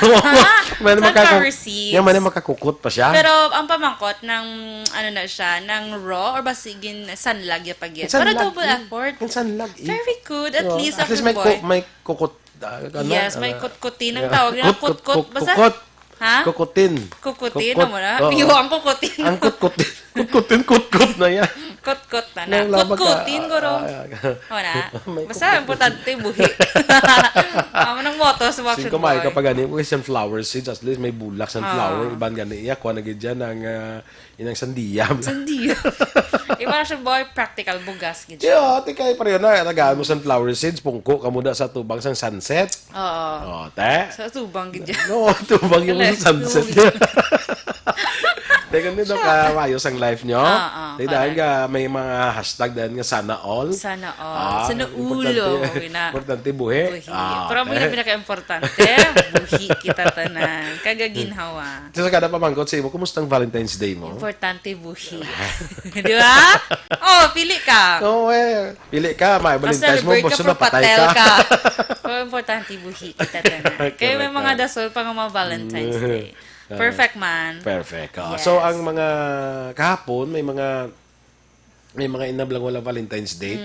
May na makaku- Sunflower seeds. Nga may na makakukot pa siya. Pero ang pamangkot ng ano na siya, ng raw or basigin sanlag ya pag Ang Pero sanlag, double eh. Effort. Ang sanlag, eh. Very good. At Oo. least, At least Action may, Boy. ku- may kukot. Ah, ano, Yes, may ah, kutkutin ang yeah. tawag nila. Kut- kut- Kutkut. kut- Basta, kukot. Ha? Kukutin. Kukutin, Kukot. amo na. Oo. Iyo ang kukutin. Ang kutkut. Kutkutin, kutkut na yan. Kutkut na na. Nang laba ka, Kutkutin, guro. ah, ah, Amo na. may Basta, importante buhi. Amo nang motto sa mga Sing Action kumain Boy. ka pa gani, kung sunflower seeds, at least may bulak sunflower, Ah. iban gani iya, kuha na gid dyan ang, ah, inang sandiya. Sandiya. Iba, Action Boy, practical, bugas, gid siya. Yeah, ate kay pareho na, tagaan mo sunflower seeds, pungko ka muna sa tubang sang sunset. Oo. Oh, te. Sa tubang, gid siya. No, tubang yung Correct. sunset. Tubig. Teka, hindi daw ka maayos ang life nyo. Ah, ah, Dahil, dahil correct. nga may mga hashtag dahil nga sana all. Sana all. Ah, Sana importante, ulo. Ina. importante buhi. Buhi. Ah, Pero ang okay. pinaka-importante, buhi kita tanan. Kagaginhawa. So, sa kada pamangkot sa imo, kumusta ang Valentine's Day mo? Importante buhi. Di ba? Oh, pili ka. Oo, eh. Pili ka, may Valentine's mo, Ma-celebrate ka, basta pero napatay patel ka. ka. Pero importante buhi kita tanan. Kaya may Correct, mga correct. dasol pa nga mga Valentine's Mm. Day. Ah. Perfect man. Perfect. Oh. Yes. So, ang mga kahapon, may mga may mga inablang wala Valentine's Day.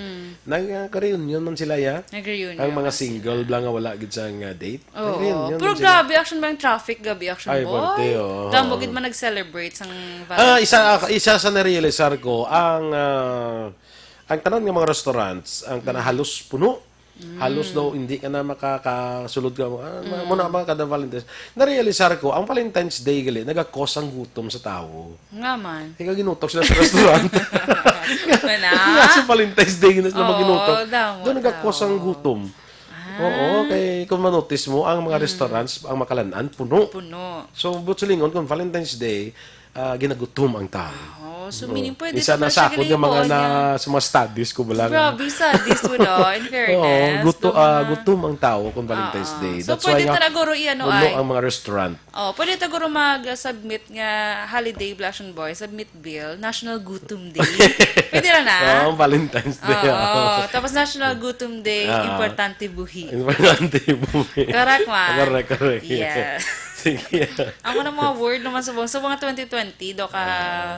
Nag-reunion man sila, ya? Nag-reunion Ang mga man single bla nga wala gid sa nga date. Oo. Nag-reunion Pero man sila. Grabe, Action Boy, ang traffic gabi, Action Ay, Boy. parte, oo. Damo gid man nag-celebrate sang Ah, isa Valentine's. isa sa narealisar ko ang ah, ang tanan nga mga restaurants, ang tanan halos puno. Halos daw hindi ka na makakasulod ka. Ah, ma- muna mga kada Valentine's. Narealisar ko, ang Valentine's Day gali nagakos ang gutom sa tao. Nga man. Kaya ginutok sila sa restaurant. Wala. Nga sa Valentine's Day na sila Oo, maginutok. damo, Doon nagakos damo. ang gutom. Oo, kay kung manotis mo, ang mga restaurants, ang makalan-an, puno. Puno. So, buot silingon, kung Valentine's Day, ah, ginagutom ang tao. Oh, so meaning pwede Isa naman na siya sa akon nga mga ginagawa na, niya. sa mga studies ko ba lang. Grabe, sadist mo na, in fairness. Oo, guto, Sa ah, mga- gutom ang tao kung Valentine's Ah, Day. so That's pwede why nga, talaga guro iyan, no, puno ay? ang mga restaurant. Oh, pwede ta guro mag-submit nga holiday bla, Action Boy, submit bill, National Gutom Day. Pwede ra na? Oo, Valentine's Day. Oo. Oo. Tapos National Gutom Day, Ah. Importante Buhi. Importante buhi. Correct, man. Correct, correct. Yes. Sige. Ang mga, mga word naman sa, sa mga twenty twenty, do ka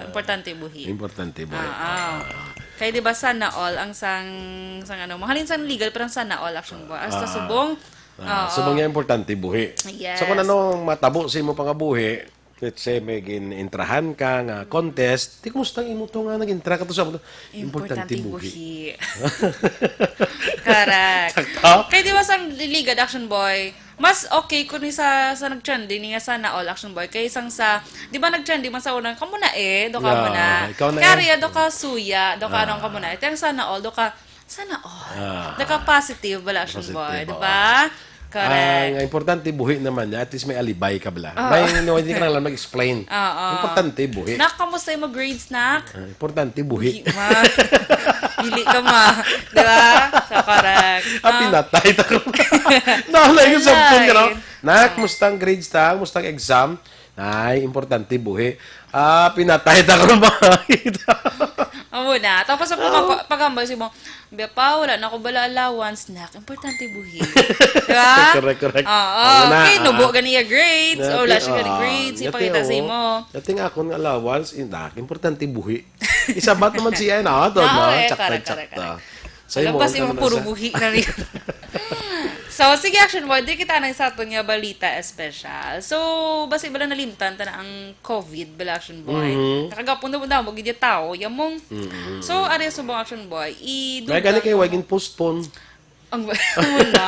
importante buhi. Importante buhi. Ah, ah. Kaya di ba sana all ang sang, sang ano, mahalin sang legal, parang sana all, Action Boy. Hasta Ah. subong. Ah, Oo. so, mga importante buhi. Yes. So, kung ano matabo sa imo pangabuhi, let's say, may gin-intrahan ka nga contest, di kumusta ang imo to nga nag-intra ka to sa amo to? Importante buhi. Correct. Sakto? Kaya di ba sa Ligad, Action Boy, mas okay kung ni sa, sa nag-trending niya sana all, Action Boy, kay isang sa, di ba nag-trending man sa unang, kamo na eh, do ka Yeah, mo na. ikaw na Kaya eh. Ria, do ka suya, do ka Ah. anong kamo na. Ito yung sana all, do ka Sana all. Ah. Naka-positive bala, Action Positive, Boy, di oo. Ba? Correct. Ang importante, buhi naman niya. At least may alibay ka bala. Oo. May, no, hindi ka lang mag-explain. Oo. Importante, buhi. Nak, kamusta yung grades, nak? Ah, importante, buhi. Buhi, ma. Dili ka, ma. Di ba? So, correct. Ah, pinatay ta ko. Nalay ko sa phone ka, no? Nak, musta ang grades ta? Musta ang exam? Ay, importante, buhi. Ah, pinatay ta ko, ma. Amo na. Tapos ako, pag, pag-ambal si mo, "Biya pa, wala na ako bala allowance." Nak, importante buhi. Di ba? Correct, correct. Oo. Amo na, okay, nubo ah. Gani yung grades. O, wala siya gani grades. Ipakita sa imo. Dating akon nga allowance, indak, importante buhi. Isabat naman siya, no? Ito, no? Oo, eh, correct, correct, correct. Sa imo, basi ang mo puro buhi na niya. So, sige, Action Boy, di kita na sa aton nga balita espesyal. So, basi bala nalimtan ta na ang COVID, bala, Action Boy. Mhm. Nakagapon na mo gid yung tao, yamong. Mhm. So, ari subong, Action Boy, i-, may gani kay wagin postpone. Ang ba-, wala.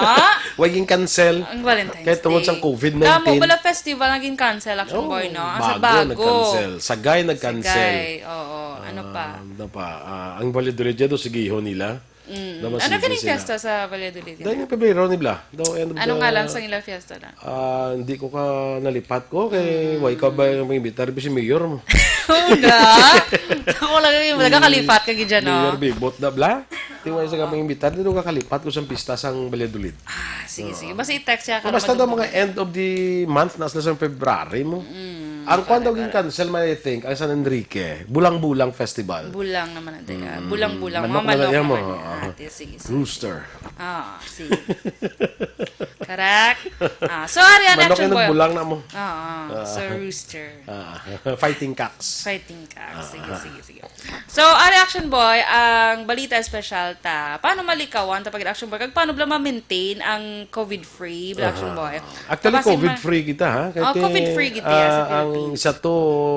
Wagin cancel. Ang Valentine's Kaya tungod Day. Sa COVID nineteen. Tama, wala festival naging cancel, Action Boy, no? Ang sa Bago, bago. Nag-cancel. Sagay nag-cancel. Sagay, oo. Ano pa? Ah, ano pa? Ah, ang Valladolid dyan, do, sigiho nila. Mm. Daw mas Ano sige kaning sila. Fiesta sa Valladolid? Dahil nga Pebrero ni Bla. Daw end of Anong the ngalan sa ilang fiesta na? Ah, hindi ko ka nalipat ko kay Mm. why ka ba yung imbitar si Mayor mo? Oo nga. Ako lang yung nagkakalipat ka gid dyan, no? Mayor Bibot na Bla. Di why sa kami imbitar, dito ka kalipat ko sa pista sang Valladolid. Ah, sige, Oo. Sige. Basta i-text siya ka Basta na daw mag- mga end of the month na sila sa February mo. Mm, Ang kwan daw correct, correct. Ging cancel man, I think, ang San Enrique, Bulang-Bulang Festival. Bulang naman ang tira. Mm. Bulang-bulang. Manok Mga na manok yan mo. Naman. Ah, ah. Ate, sige, sige. Rooster. Ah, sige. Correct. Ah, so, ari ang Manok Action yung Boy. Nagbulang na mo. Ah, ah. Ah. So, rooster. Ah, fighting cocks. Fighting cocks. Sige, Ah. sige, sige. So, ari Action Boy, ang balita espesyal ta. Paano malikawan ta pag Action Boy? Kag paano bala ma-maintain ang COVID-free, bala Action Aha. Boy? Actually, Kasi ma- COVID-free kita, ha? Kay Oh, COVID-free kita, ah, sa ang Philippines. Isa to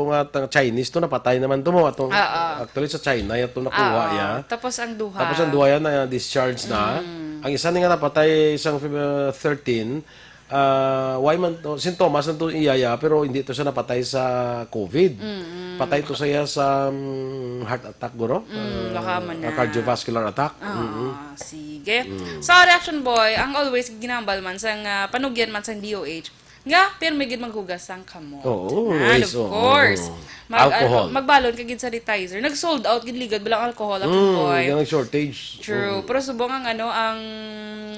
nga tang Chinese to, napatay naman to mo. Atong, Oo. Actually, sa China, yan to nakuha, Oo. Ya. Tapos ang duha. Tapos ang duha yan na discharge na. Mm. Ang isa ni nga napatay isang Feb-, uh, thirteen, ah, why man to, sintomas na to iya, ya, pero hindi to siya napatay sa COVID. Mm, mm. Patay to siya sa, mm, heart attack, guro? Mm, Ah, baka man na. Cardiovascular attack. Oo, Mm-mm. Sige. Mm. Sa reaction, boy, ang always ginambal man sang, ah, panugyan man sang D O H, nga pirmi gid maghugas sang kamot. Oo, And always, of oo, course, oo. Mag-, Alcohol. Magbalon ka gid sanitizer. Nag-sold out gid ligad bilang alcohol, Action Mm, Boy. Yung shortage. True. Mm. Pero subong ang ano, ang,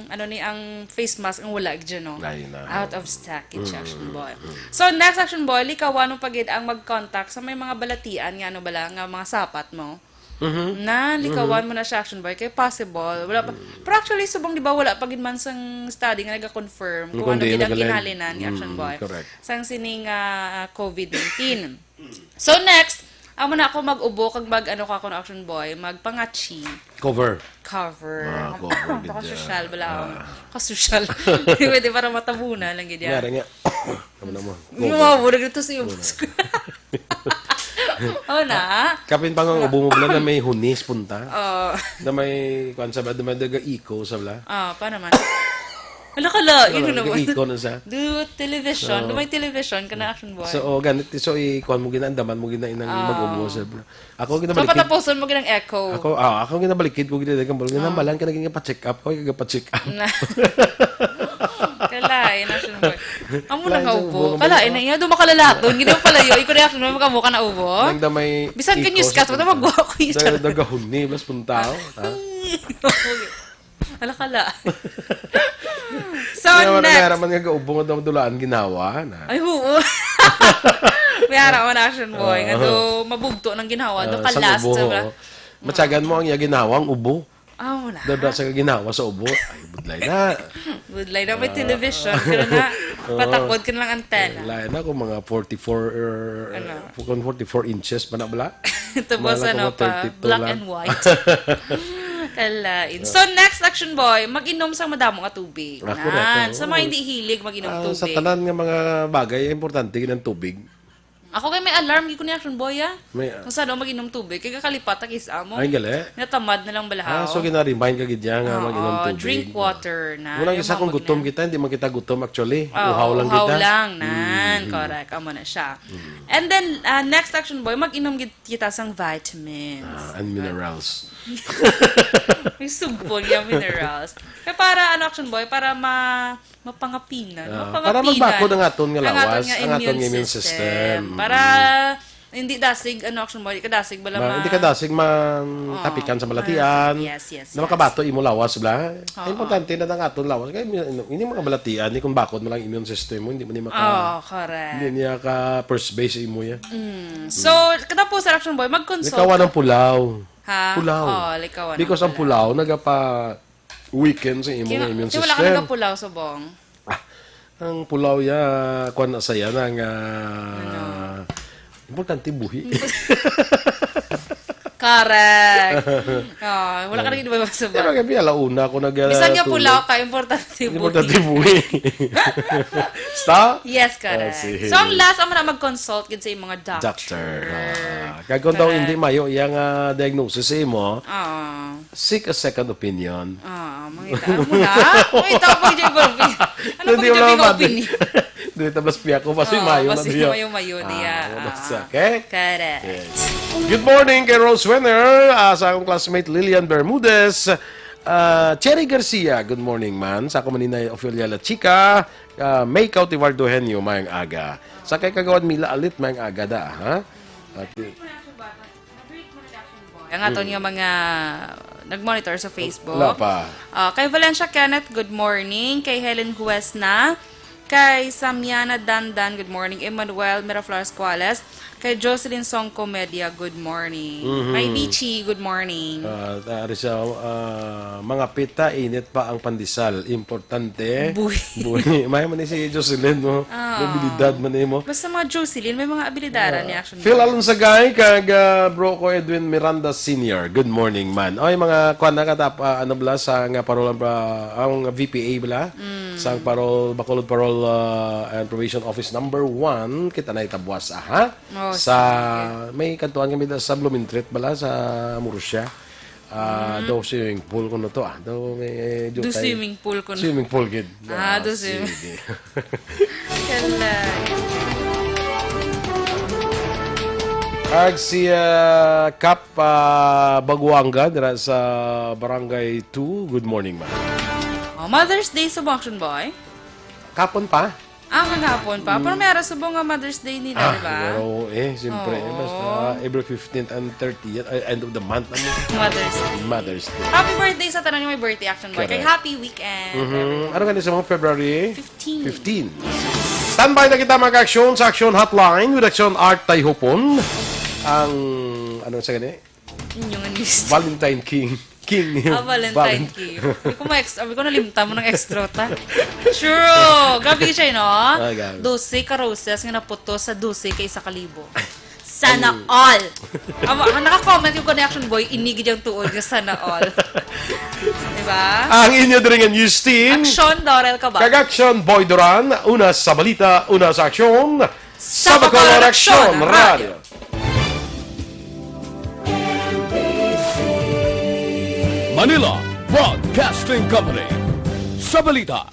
ano ni, ang face mask ang wala gid, no? Ay, na. Out of stock gid siya, Mm, Action Boy. Mm. So, next, Action Boy, likawan mo pa gid ang mag-contact sa may mga balatian nga, ano bala, nga mga sapat mo. Mhm. Na, likawan Mhm. mo na siya, Action Boy, kay possible. Wala pa. Mm. Pero actually, subong, di ba, wala pa gid man sang study nga naga-confirm kung ano Kundi gid ang nagalan-, ginhalinan ni Action mm, Boy correct. Sang sining, ah, COVID nineteen. So, next, amo na ako mag-ubo kag mag-, ano ka, kuno, Action Boy, magpangatsi. Cover. Cover. Ah, cover, Baka gid, sosyal, ah, bala, ah. Kasosyal. Pwede para matabunan lang gid, ya. Ngara nga. Amo na mo. Yung Cover. Mga burag dito sa iyo. Wala. Oh, na? Kapin pa nga ubo mo, bala, na may hunis punta. Oh. Na may, kuwan sa, na may daga-iko sa, bala. Ah, pa naman. Wala ka la, Wala, yun naman. Daga-iko na sa. Do television. So, Do may television ka na, Action Boy. So, oh, ganit. So, i-, kuwan mo gina, andaman mo gina, inang Ah. mag-ubo sa, bala. Ako So, ginabalikid. Patapuson mo ginang echo. Ako, ah, ako ginabalikid ko gina, gina, Ah. ginambalan ka na gina pa-check up. Ako yung pa-check up. Na. Kalain, Action Boy. Amo na Kalain nga ang ubo. Ubo nga Kalain ba? Na iya. Dumakalalaton. Gina palayo. Ikaw na, Action Boy, makabuka na ubo. Nang damay Bisan ka iko newscast, sa wala magwa ko yung Da-, dagahon ni, blas punta, oh, ha? Ala, kala. So, Kaya wala next. Nga naman nga gaubo nga daw dulaan ginawa, na. Ay, oo. May ara man, Action Boy. Nga Oo. daw mabugto ng ginawa. Daw Ah, sang kalas, ubo, sobra. Oo. Matyagan mo ang iya ginawa, ang ubo. Ah, wala. Daw, daw sa ginawa sa ubo. Ay, budlay na. Budlay na, may Ah. television. Pero na, Oo. Patakod ka na lang antenna. Lain na kung mga forty-four, er, Ano? Kung forty-four inches pa na bala. Tapos Wala ano ko pa, thirty-two black lang. And white. Kalain. So, next, Action Boy, mag-inom sa madamo nga tubig. Ako na, Nan, ako. Sa mga hindi hilig mag-inom Ah, sa tubig. Tanan nga mga bagay, importante gid ang tubig. Ako kay may alarm gid ko ni Action Boy, ah. May, ah. Kung sa daw mag-inom tubig, kay kakalipat ta kis amo. Ay, gali? Natamad na lang balahaw. Ah, so gina-remind ka gid niya nga Oo, mag-inom tubig. Drink water na. Wala Yung isa kung mabog gutom na. Kita, hindi man kita gutom actually. Oo, Uhaw lang uhaw kita. lang, nan. Mm. Correct, amo na siya. Mm. And then, ah, next Action Boy, mag-inom gid kita sang vitamins. Ah, and minerals. May sumpon niya, minerals. Kaya para, ano, Action Boy, para ma-, mapangapinan, Ah, mapangapinan para magbakod ang aton nga ang aton lawas, nga ang aton immune nga immune system. system. Para Mm. hindi dasig, ano, Action Boy, hindi ka dasig bala Ma-, ma- hindi ka dasig ma-, Oo, tapikan sa ma-, balatian. yes, yes, Na yes. makabato imo lawas, bla. Oo. Importante na ang aton lawas. Kaya ini mga balatian, ni kung bakod mo lang immune system mo, hindi mo ni maka-, Oo, correct. hindi niya ka first base imo yan. Mm. So, katapos, Action Boy, mag-consult Ikaw, ka. anong pulaw? Ha? Pulaw. Oh, likawan Because ang ang pulaw. pulaw, nagapa-weaken sa imo Kaya, nga immune kaya wala ka system. nagapulaw subong? Ah, ang pulaw ya, kuwan na saya na nga, Ano? importante buhi. Correct. Oh, wala ka Ah. naging iba subong. Pero kaya, ala una ako nag-, Bisan nga tulog. pulaw ka, importante buhi. Importante buhi. Stop? Yes, correct. Ah, sige. So, ang last, amo na mag-consult gid sa imong mga doctor. Doctor. Ah. Kag kung daw Correct. hindi mayo iyang, ah, diagnosis sa imo, Oo. seek a second opinion. Oo, mangita mo na. Mangita mo, J Bobby. Ano Hindi ko mo naman yung mati. opinion? Hindi, tabas piya ko. Basi Oo, mayo na basi niya. mayo-mayo Ah, niya. wala Ah. sa, okay? Correct. Yes. Good morning kay Rose Wenner, ah, sa akong classmate Lilian Bermudez, ah, Cherry Garcia, good morning, man. Sa ako man ni Nay Ofelia La Chica, ah, May Cautivar Duhenyo, mayang aga. Sa kay Kagawad Mila Alit, mayang aga da, ha? At, Ang aton Mm. nga mga nag-monitor sa Facebook. Wala pa. Ah, kay Valencia Kenneth, good morning. Kay Helen Huesna, kay Samiana Dandan, good morning. Emmanuel Miraflores Cuales, kay Jocelyn Song Comedia, good morning. Mhm. Kay Bichi, good morning. Ah, ari sa, ah, mga pita, init pa ang pandesal. Importante. Buhi. Buhi. May man ni si Jocelyn, no? Ah. May abilidad man ni mo. Basta mga Jocelyn, may mga abilidad Ah, ni Action Phil Boy. Alonsagay kag, ah, bro ko Edwin Miranda Senior. Good morning, man. Oy, mga kwan na katap-, ah, ano bala sa nga parol ang, ah, ang V P A bala? Mm. Sa parol, Bacolod Parol, ah, and Probation Office number one, kita na itabwas, aha. Oh, Sa, sige. may kantuan kami da sa Blumentritt bala, sa Murcia. Ah, Mm. daw swimming pool kuno to, ah. Daw may, eh, Do jutay. swimming pool kuno. Swimming pool gid. Ah, Ah, do swimming. sige. Kala. Ag si, ah, Kap, ah, Baguanga dira sa Barangay two. Good morning, ma'am. Oh, Mother's Day sa Action Boy? Kapon pa? Ah, kagahapon pa. Pero Mm. may ara subong nga Mother's Day nila, Ah, di ba? pero, eh, siyempre, eh, Oo. basta every fifteenth and thirtieth, ay, end of the month, ano? Mother's Day. Mother's Day. Happy birthday sa tanan nga may birthday, Action Boy. Kay Correct. happy weekend, Mhm. everyone. Ano gani sa mga February? Fifteen. Fifteen. Standby na kita, mga aksyon, sa Action Hotline with Action Art Tayhupon. Ang, ano sa gani? Inyong anis. Valentine King. King. Ah, Valentine Valen- King. Sabi ko, ma-ex-, sabi ko, nalimtan mo ng extra ta. Sure. Grabe siya, no? Ah, grabe. Dose ka roses nga naputos sa dose ka isa ka libo. Sana Ay. all. Amo, ang naka-comment yung connection boy, inigid yung tuod nga sana all. Diba? Ang inyo diri nga news team. Action, Dorel Cabal. Kag Action, Boy Duran. Una sa balita, una sa aksyon. Sa Bacolod Aksyon Radio. Manila Broadcasting Company. Sa balita,